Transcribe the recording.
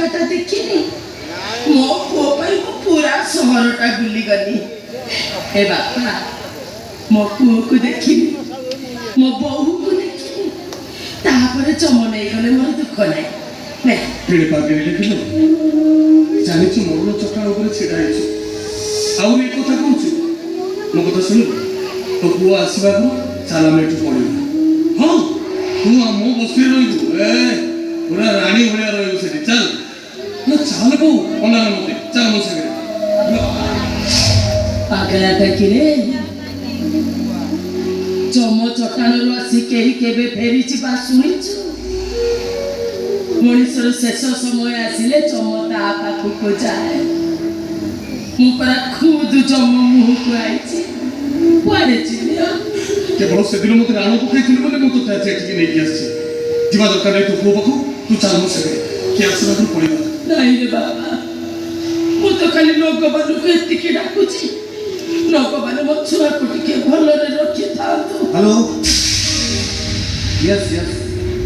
ଜାଗାଟା ଦେଖିନି। ମୋ ପୁଅ ପାଇଁ ମୁଁ ପୁରା ସହରଟା ବୁଲିଗଲି। ଏ ବାପା, ମୋ ପୁଅକୁ ଦେଖିନି, ମୋ ବୋହୂକୁ ଦେଖିନି, ତାପରେ ଯମ ନେଇଗଲେ ମୋର ଦୁଃଖ ନାହିଁ। ନେ। କେଡ଼େ ପାଗିଳି ଦେଖିଲୁ? ଜାଣିଛୁ, ମରଣ ଚଟାଣ ଉପରେ ଛିଡ଼ା ହେଇଛୁ, ଆହୁରି ଏ କଥା କହୁଛୁ। ମୋ କଥା ଶୁଣିବୁ? ତୋ ପୁଅ ଆସିବା ଆଗରୁ ଚାଲ, ଆମେ ଏଠୁ ପଳେଇବା। ହଁ, ତୁ ଆଉ ମୋ ବସ୍ତିରେ ରହିବୁ। ଏ ପୁରା ରାଣୀ ଭଳିଆ ରହିବୁ ସେଠି। ଚାଲ ନା, ଚାଲ ବୋଉ। ଅନାନା ମତେ, ଚାଲ ମୋ ସାଙ୍ଗରେ। ପାଗଳାଟା କିରେ? ଯମ ଚଟାଣରୁ ଆସି କେହି କେବେ ଫେରିଯିବା ଶୁଣିଛୁ? ମଣିଷର ଶେଷ ସମୟ ଆସିଲେ ଯମ ତା ପାଖକୁ ଯାଏ। ମୁଁ ପରା ଖୁଦ ଯମ ମୁହଁକୁ ଆଇଛି। କୁଆଡ଼େ ଯିବି ଆଉ? କେବଳ ସେଦିନ ମତେ ରାଣ ପକାଇଥିଲୁ ବୋଲି ମୁଁ ତୋତେ ଆଜି ଏଠିକି ନେଇକି ଆସିଛି। ଯିବା ଦରକାର ନାହିଁ ତୋ ପୁଅ ପାଖକୁ, ତୁ ଚାଲ ମୋ ସାଙ୍ଗରେ। କିଏ ଆସିବା ଆଗରୁ ପଳେଇବା। ନାଇଁ ରେ ବାବା, ମୁଁ ତ ଖାଲି ଭଗବାନଙ୍କୁ ଏତିକି ଡାକୁଛି, ଭଗବାନ ମୋ ଛୁଆକୁ ଟିକେ ଭଲରେ ରଖିଥାନ୍ତୁ। Hello, yes yes.